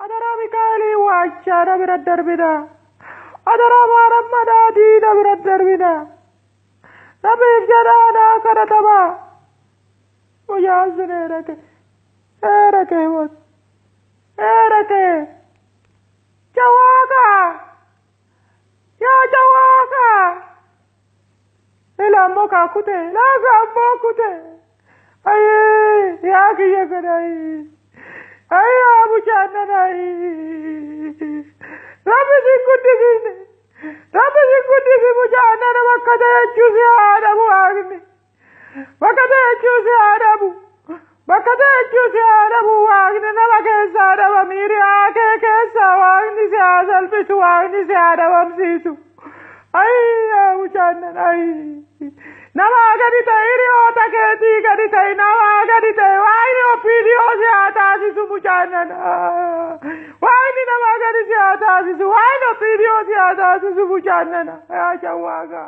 Adaraa Mikaa'elii waachaa na bira darbina. Adaraa maarammanaa diina bira darbina. Rabbiif jedhaa naa kadhatamaa. Mucaan sun eerake. Eerake himot. Eerake. Jawaaqa. Yaa jawaaqa. Ila ammoo kaa kute. Laaga ammoo kute. Ayii yaa kiyya kana ayii. Ayii yaa mucaan nana ayii. Rabbi si guddisiisne. Rabbi si guddisi mucaan nana bakka ta'e jechuu si haa dhabu waaqni. Bakka ta'e jechuu si haa dhabu. Bakka ta'e jechuu si haa dhabu waaqni nama keessaa dhaba miiriyaa kee keessaa waaqni si haa salphisu waaqni si haa dhabamsiisu. Ayii yaa mucaan nana ayii. Namaa gadi ta'e hiriyoota keetii gadi ta'e namaa gadi ta'e waaqni ofiidiyoo si haa taasisu mucaan nana. Waaqni namaa gadi si haa taasisu waaqni ofiidiyoo si haa taasisu mucaan nana. Yaa jawwaagaa.